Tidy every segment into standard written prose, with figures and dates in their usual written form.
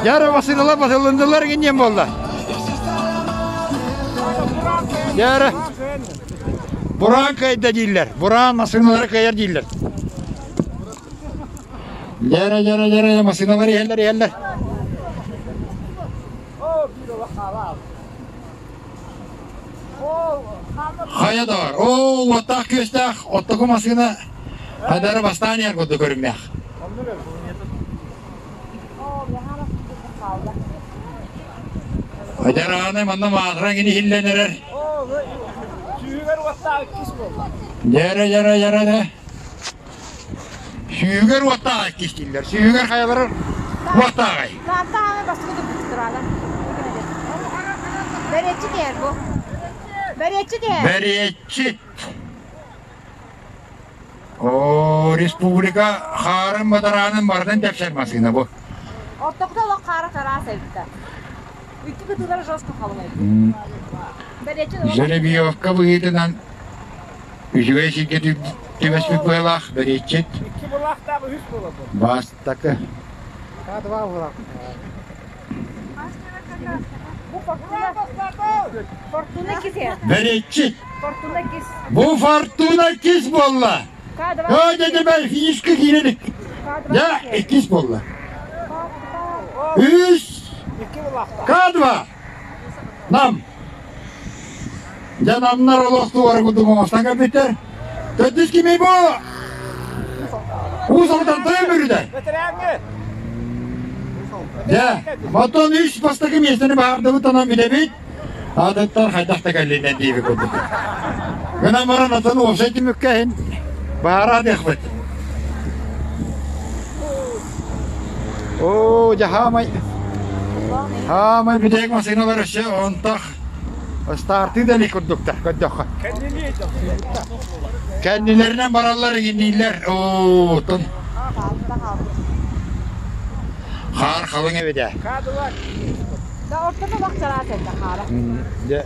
Дьэ массыыналар басыллындылар гин буолла. Дьэ Бураан кыайда дииллэр. Бураан массыыналары кыайар дииллэр. Дьэрэ, дьэрэ, дьэрэ, массыыналар иһэллэр, иһэллэр. Хайа да, оо, уоттаах күөстээх оттоку массыына хайдары бастаан иһэр курдук көрүҥнээх. Хайдарааны манна маатыран кини иһиллэн эрэр. Дьэрэ, дьэрэ, дьэрэ, дьэ. Сүүгэр уоттааҕай иккис дииллэр. Сүүгэр хайаларар уоттааҕай. Тааттааҕы бастакы турбуттураала. Бэриэтчит иһэр бу. Бэриэтчит иһэр. Бэриэтчит. О, республика хаарын бадараанын барытын тэпсэр массыына бу. Ортокута олох хаара тараас эбиттэ. Икки кытыылара жестко халыҥ эбит. Бэриэтчит Жеребьевка быһыытынан Үчүгэй сиргэ түбэспит быһалаах бэриэтчит. Икки былаахтаах үһүс буолабын. Бастакы. Два былаах. Бу Фортуна. Фортуна кис. Бэриэтчит. Фортуна кис. Бу Фортуна кис буолла. Өө дедебей финишка киирелик. Дьэ, иккис буолла. Үс. Икки былаахтаах. К2. Нам. Дьэ намнар олох туора курдук оҥостон кэлбиттэр. Төрдүс кимий бу? Уус Алдантан өмүрүтэ. Бэтэрээҥҥи. Дьэ, оттон үс бастакы миэстэни баардыбыт онон билэбит. Атыттар хайдах да кэллиннэр диэбит курдук. Гынан баран атын уопсай түмүккэ иһин баара диэхпит. Оо, дьэ хаамай. Хаамай бүтэйик массыыналар өссө онтох Стартыы да илик курдуктар, көрдөххө. Кэннилэринэн бараллар иҥиннииллэр. Оо, оттон хаар халыҥ эбит ээ. Да ортото бахтараат этэ хаара. Дьэ,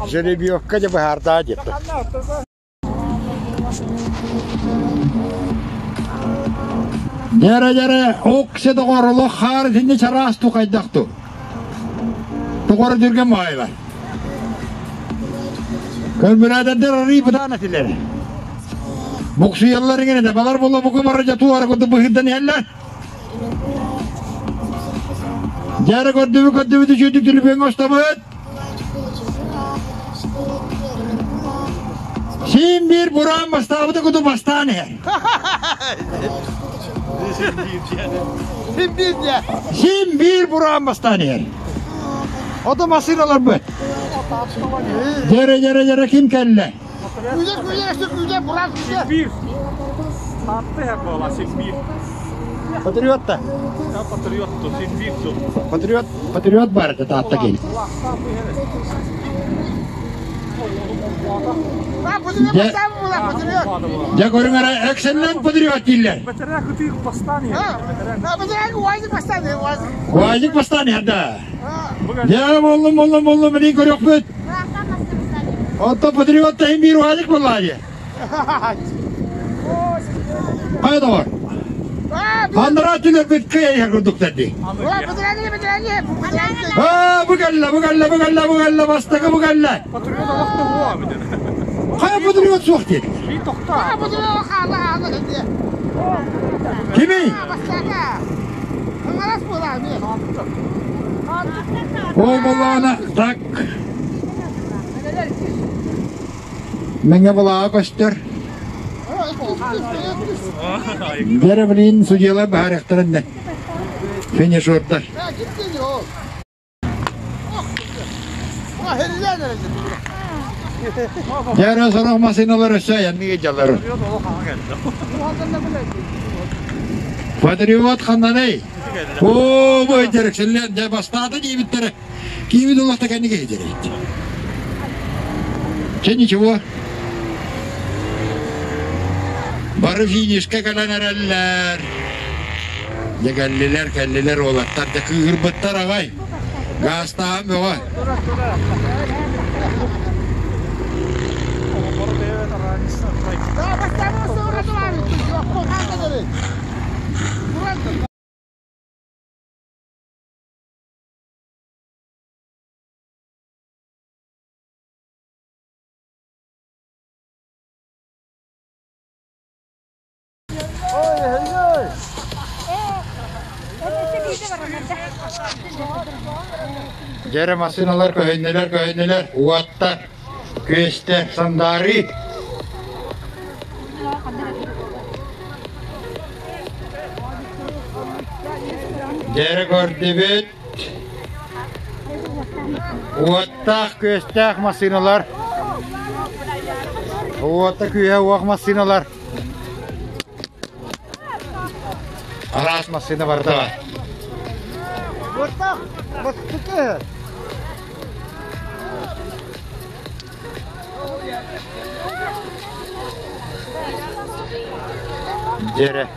жеребьевка дьэ быһаардаа диэттэ. Дьэрэ-дьэрэ, ок-се доҕор, олох хаар итиннэ чараас ту хайдах ту? Тоҕор түргэн баайылар. Көрбүрээдэрдэр арыы бытаан этилэр. Буксуйаллар иҥэрэ балар була буку бары дьатуара курдук быһыырдан иһэллэр. Дьэрэ көрдүбүт көрдүбүт үчүгдүк түлүпүөҥҥэ устабыт. Син биир бураан бастаабыта куту бастаан иһэр. Син биир дьэ. Син биир бураан бастаан иһэр. Ото массыыналарбыт. Дьэрэ дьэрэ дьэрэ ким кэллэ? Күүдэ күүдэ өссө күүдэ буран күүдэ. Син биир. Таатта иһэр буола син биир. Патриот да. Патриот ту, син биир ту. Патриот, патриот бар это Таатта киһи. Дьэ көрүҥ эрэ, эксэннэн патриот дииллэр. Уазик бастаан иһэр да. Дьэ боллум боллум боллум билин көрүөхпүт. Оттон патриот да биир уазик буоллаа дии. Хайа доҕор? Анараа түлэрбит кыайа курдуктар дии. Аа, бу кэллэ, бу кэллэ, бу кэллэ, бу кэллэ, бастакы бу кэллэ. Хайа патриот суох диэт. Кимий? Ол боллоҕуна так Мэҥэ былааҕа көстөр. Дьэрэ билин судьуйалар баһаарыахтарын да финишердар. Дьэрэ сорох массыыналар өссө айанныы дьаллар. Патриот ханнаный? Оо, бу дьэриксиллэн дьэ бастаата диэбиттэрэ. Киимин улахта кэннигэ иһитэрит. Чэ ничего. Бары финишка кэлэн эрэллэр. Дьэ кэллилэр, кэллилэр уолаттар. Дьэ кыыһырбыттар аҕай. Гаастаһан бөҕө. Ой, ой. Дьэрэ массыыналар көһүннүлэр, көһүннүлэр, уоттар, күөстэр, сандаарыы. Дьэрэ көрдүбүт. Уоттаах, күөстээх массыыналар. Уота күүһэ уох массыыналар. Араас массыына барыта бар. Уоттаах, бастакы. Дьэрэ.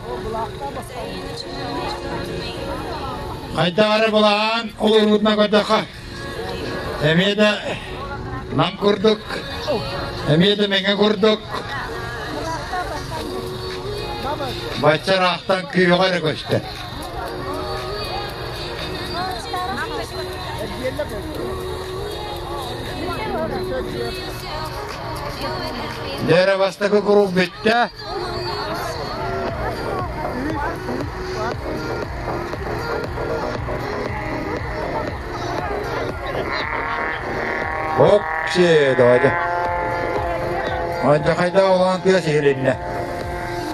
Хайдах эрэ былаан олоруутунан көрдөххө, эмиэ да нам курдук, эмиэ да мэҥэ курдук, бачча ыраахтан күөҕэ эрэ көстөр. Дьэ бастакы куруук бүттэ. Окси, давайте. Алдьархайда улахан тыа сиһилиннэ.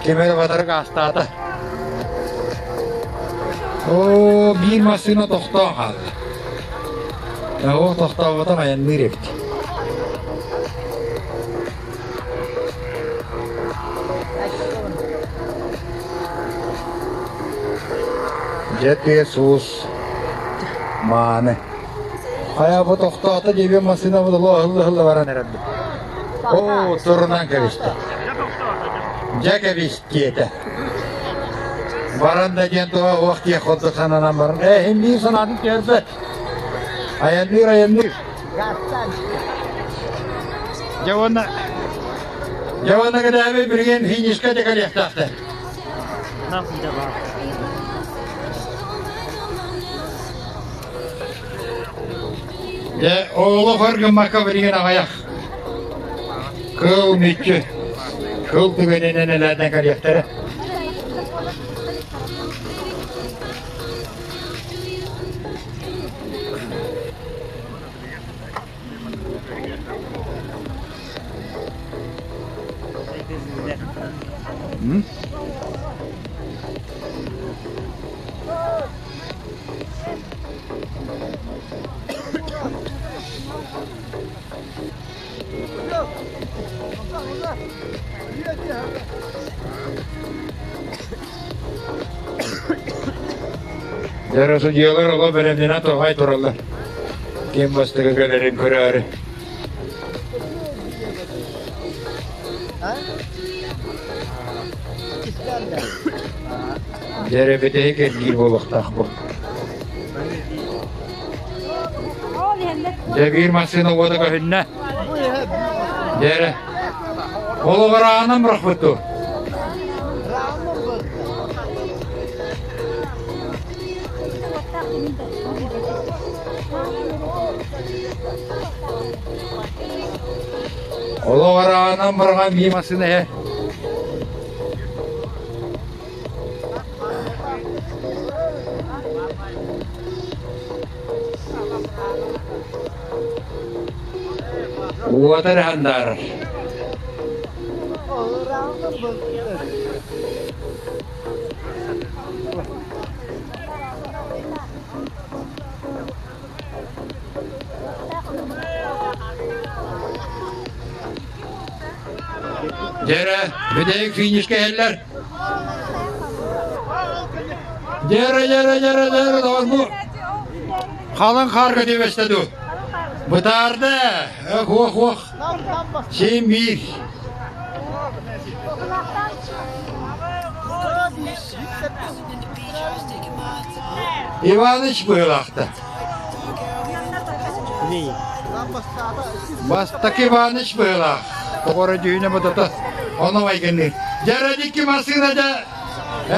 Ким эрэ батарык аастаата. Оо, биир массыына тохтоон хаалла. Оо, тохтооботох айанныыр эбит. Дьэ тыас-уус мааны. Хайа бу тохтоото диэбин массыынабыт олох ыһылла-ыһылла баран эрэрбит. Оо, турунан кэбистэ. Дьэ кэбис диэтэ. Баран да диэн туһа уох диэх курдук сананан баран, ээ, иһин биир санаатын түһэрбэт. Айанныыр, айанныыр. Дьэ уонна дьэ уонна кэтээби билигин финишка да кэлиэхтээхтэр. Дьэ, олох өр гыммакка билигин аҕыйах. Кыл мүччү, кыл түгэнинэн элээтэн кэлиэхтэрэ. Дьэ, судьуйалар олох бэлэмнэнэн тоҕой тураллар. Ким бастакы кэлэрин көрөөрү. Дьэ, бүтэһик эргиир буолуохтаах бу. Дьэ, биир массыына уота көһүннэ. Дьэ, олоҕор аанан бырахпыт дуу? Олоҕор аанан быраҕан биир массыына иһэр. Уота эрэ хандаарар. Дьэрэ, бүтэһик финишкэ иһэллэр. Дьэрэ, дьэрэ, дьэрэ, дьэрэ, доҕор бу халыҥ хаарга түбэстэ дуу. Бытаарда, өх, уох, уох. Син биир. Иваныч быһыылаахта. Бастакы Иваныч быһыылаах. Тоҕо дьүһүнэ бодото ону майгынныыр. Дьэрэдикки массыына дьэ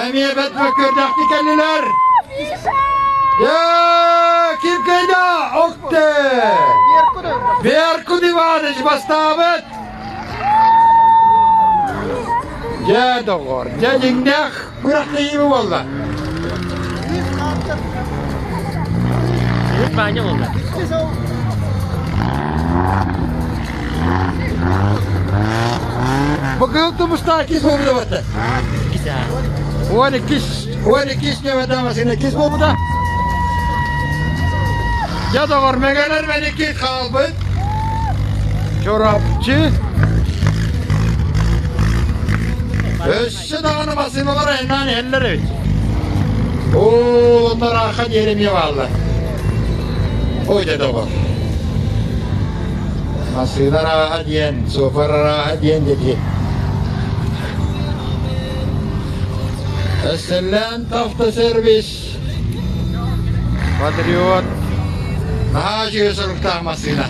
эмиэ бэт мөккүөрдээхтик кэллилэр. Дьэ, ким кыайда? Окте! Беркут Иванович бастаабыт! Дьэ, доҕор, дьэ дьиҥнээх күрэхтэһии буолла. Баанньа буолла. Бу кыыл тумустаах кис буолбута барта. 12 12 нөмөдө машина кис буолбута. Дьэ доҕор, мэгэлэр мэники хаалбыт. Чурапчы. Өссө даҕаны массыыналар айаннаан иһэллэр эбит. Оо, оннор аахха диэри эмиэ бааллар. Ой да доҕор. Массыына арааһа диэн, суопар арааһа диэн дэтиэ. Эсселлээн автосервис Патриот наһаа үчүгэй соруктаах массыына.